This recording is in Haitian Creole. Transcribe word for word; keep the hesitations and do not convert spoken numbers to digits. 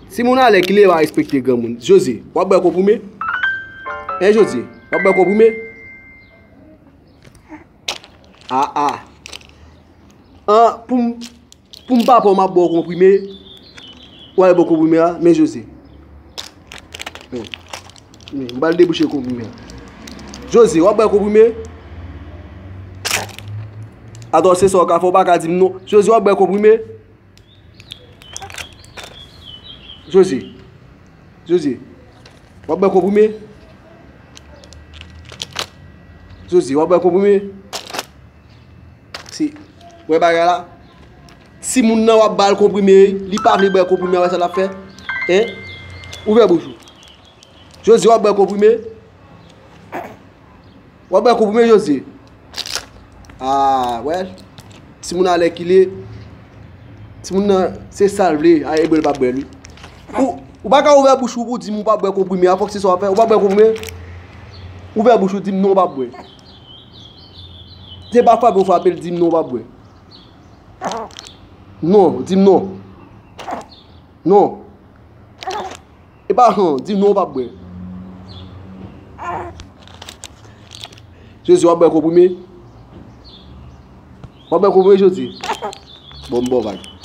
Timoun alèkile pa respekte granmoun. Jose, w ap bwè konprime? Hein, Jose, w ap bwè konprime? Ah, ah. An, pou m, pou m papa w, m ap ba w konprime. W al bwè konprime a, men Jose. Men, men, m pral debouche konprime a. Jose, w ap bwè konprime? Atò, se sa w ka fè, w pa ka di m non. Jose, w ap bwè konprime? Jose. Jose. W ap bwè konprime? Jose, w ap bwè konprime? Si. Wè bagay la? Timoun nan w ap ba l konprime, li pa vle bwè konprime a, wè sa l ap fè? Hein? Ouvè bouch ou. Jose, w ap bwè konprime? W ap bwè konprime, Jose? Ah, well. Timoun alèkile. Timoun nan, se sa l vle. A, e bwè l pa bwè l, wi. Ou, ou pa ka ouvè bouch ou pou di m ou pa bwè konprime a. Fòk se sa w ap fè. Ou pa bwè konprime? Ouvè bouch ou, di m non, ou pa bwè. Se pa frape ou frape l, di m non, ou pa bwè. Non, di m non. Non. E pa han, di m non, ou pa bwè. Jose, w ap bwè konprime? W ap bwè konprime, Jose? Bon, m ba w vag.